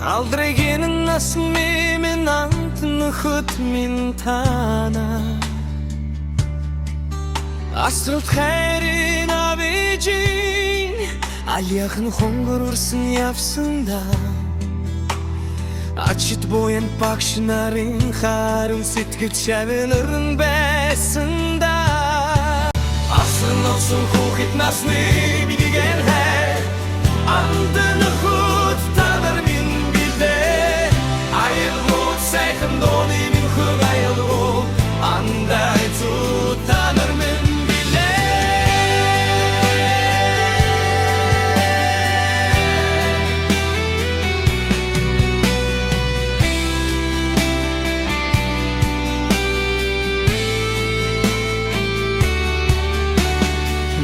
Aldrig насны минь ант нөхөд минь тана. Асралт хайрын авижин алияхан хонгор урсан явсан да. Ачит буян багш нарын харин сэтгэл шавнырн байсан да. Асран олсон хүүхэд насны минийгэн хайр анд нөхөд та нар минь билээ. Аялгууд сайхан дууны минь хөг аялгуу андай зүү та нар минь билээ.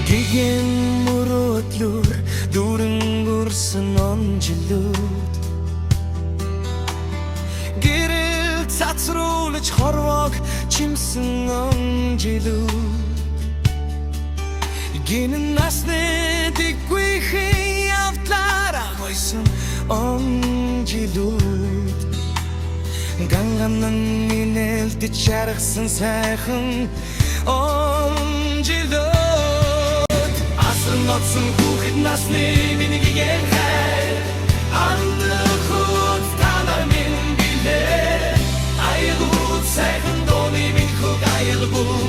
Гигэн мөрөөдлөөр дүүрэн гүрсэн он жилүүд гэрэл цацруулж хорвоог чимсэн он жилүүд гинэн насны дэггүйхэн явдлаар агойсон он жилүүд ганганан инээлдэж шаргасан сайхан он жилүүд. Асран ноцсон хүүхэд насны миний гигэн хайр анд нөхөд та нар минь билээ. Аялгууд сайхан дууны минь хөг аялгуу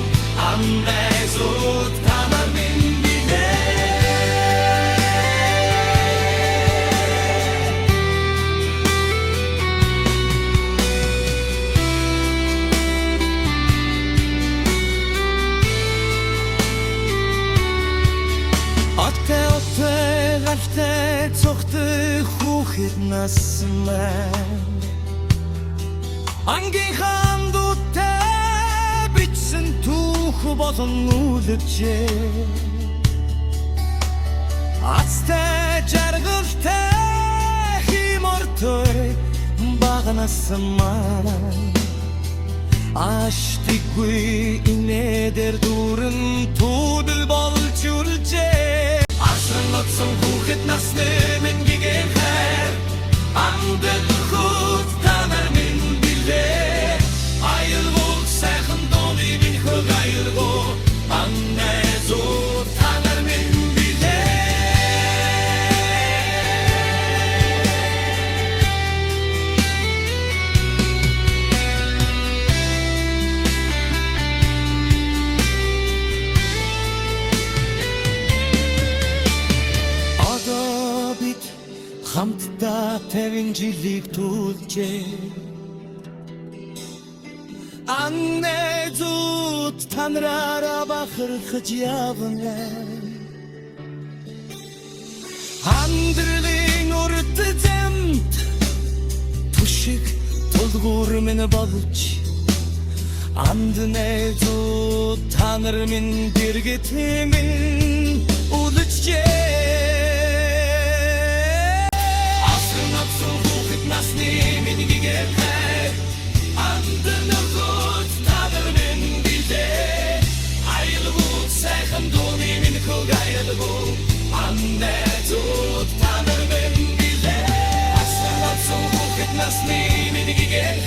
андай зүүд та нар минь билээ. Оттой оттой галтай цогтой хүүхэд нас маань ангийн хандуутай бичсэн түүх болон үлджээ. Азтай жаргалтай химортой баганас маань аштиггүй инээдэр дүүрэн түүдэл болж үлжээ. Асран нотсон хүүхэд насны минь гигэн хайр анд нөхөд та нар минь билээ. Аялгуу сайхан дууны минь хөг аялгуу андай зүүд та нар минь билээ. Одоо бид хамтдаа 50 жилийг түлжээ. Аннэ зүүд та нараараа бахархаж явна. Амьдралын урт замд түшиг тулгуур минь болж анд найзууд та нар минь дэргэд минь үлджээ. Асран ноцсон хүүхэд насны минь гигэн хайр анд нөхөд та нар минь билээ. Аялгууд сайхан дууны минь хөг аялгуу анд найзууд та нар минь билээ. Асран ноцсон хүүхэд насны минь гигэн